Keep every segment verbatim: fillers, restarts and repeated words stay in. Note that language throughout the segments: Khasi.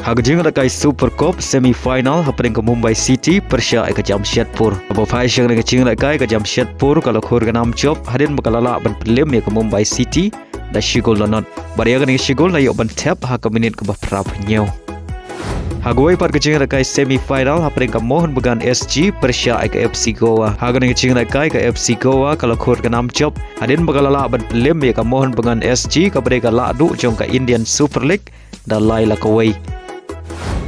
Ha ka jingïalehkai Super Cup semi final hapdeng ka Mumbai City pyrshah ïa ka Jamshedpur. Haba phai sha kane ka jingïalehkai ka Jamshedpur ka la khur ka nam jop hadien ba ka la lah ban pynliem ïa ka Mumbai City da shi gol la nod. Bad ïa kane ka shi gol la ïoh ban thep ha ka minit kaba phra phew hynñiew. Ha kawei pat ka jingïalehkai semi final hapdeng ka Mohun Bagan S G pyrshah ïa ka F C Goa. Ha kane ka jingïalehkai ka F C Goa ka la khur ka nam jop hadien ba ka la lah ban pynliem ïa ka Mohun Bagan S G kaba dei ka lahduh jong ka Indian Super League da lai la kawei.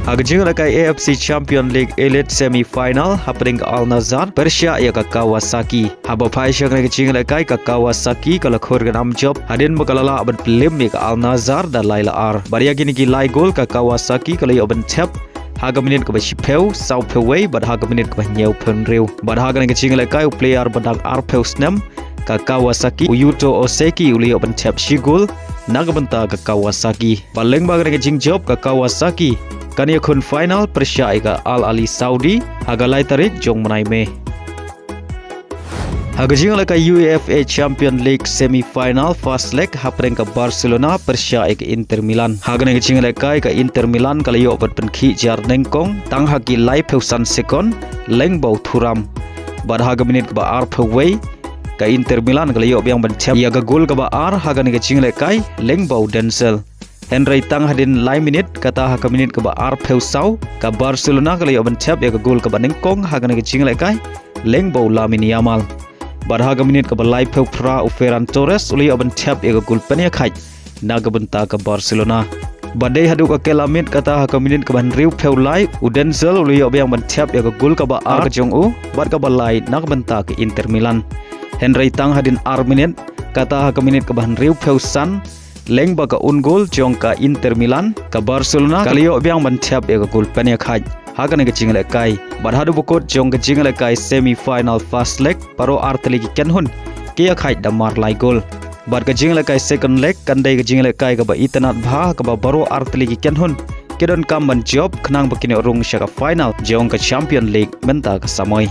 Ha ka jingïalehkai A F C Champion League Elite semi final hapdeng ka Al Nassr pyrshah ïa ka Kawasaki. Haba phai sha kane ka jingïalehkai ka Kawasaki ka la khur ka nam jop hadien ba ka la lah ban pynliem ïa ka Al Nassr da lai la ar. Bad ïa kine ki lai gol ka Kawasaki ka la ïoh ban thep ha ka minit kaba shiphew, sawphew wei bad ha ka minit kaba hynñiewphew hynriew. Bad ha kane ka jingïalehkai u player ba dang arphew snem ka Kawasaki, u Yuto Oseki u la ïoh ban thep shi gol na ka bynta ka Kawasaki. Bad lyngba kane ka jingjop ka Kawasaki kan ïakhun final pyrshah ïa ka Al Ahli Saudi ha ka lai tarik jong u bnai May. Ha ka jingïalehkai UEFA Champion League semi final first leg hapdeng ka Barcelona pyrshah ïa ka Inter Milan. Ha kane ka jingïalehkai ka Inter Milan ka la ïoh ban pynkhih jar nyngkong tang ha ki laiphew san sekon lyngba u Thuram. Bad ha ka minit kaba arphew wei ka Inter Milan ka la ïoh biang ban thep ïa ka gol kaba ar ha kane ka jingïalehkai lyngba u Denzel. Hynrei tang hadien lai minit, kata ha ka minit kaba arphew saw ka Barcelona ka la ïoh ban thep ïa ka gol kaba nyngkong ha kane ka jingïalehkai lyngba u Lamine Yamal. Bad ha ka minit kaba laiphew phra u Ferran Torres u la ïoh ban thep ïa ka gol pynïakhaid na ka bynta ka Barcelona. Bad dei haduh ka kylla miet, kata ha ka minit kaba hynriewphew lai u Denzel u la ïoh biang ban thep ïa ka gol kaba ar ka jong u bad kaba lai na ka bynta ka Inter Milan. Hynrei tang hadien ar minit, kata ha ka minit kaba hynriewphew san, lyngba ka own goal jong ka Inter Milan, ka Barcelona ka la ïoh biang ban thep ïa ka gol pynïakhaid ha kane ka jingïalehkai. Bad haduh ba kut jong ka jingïalehkai semi final first leg, baroh artylli ki kynhun ki ïakhaid da mar lai gol. Bad ka jingïalehkai second leg kan dei ka jingïalehkai kaba itynnad bha, kaba baroh artylli ki kynhun ki donkam ban jop khnang ba kin ïoh rung sha ka final jong ka Champion League mynta ka samoi.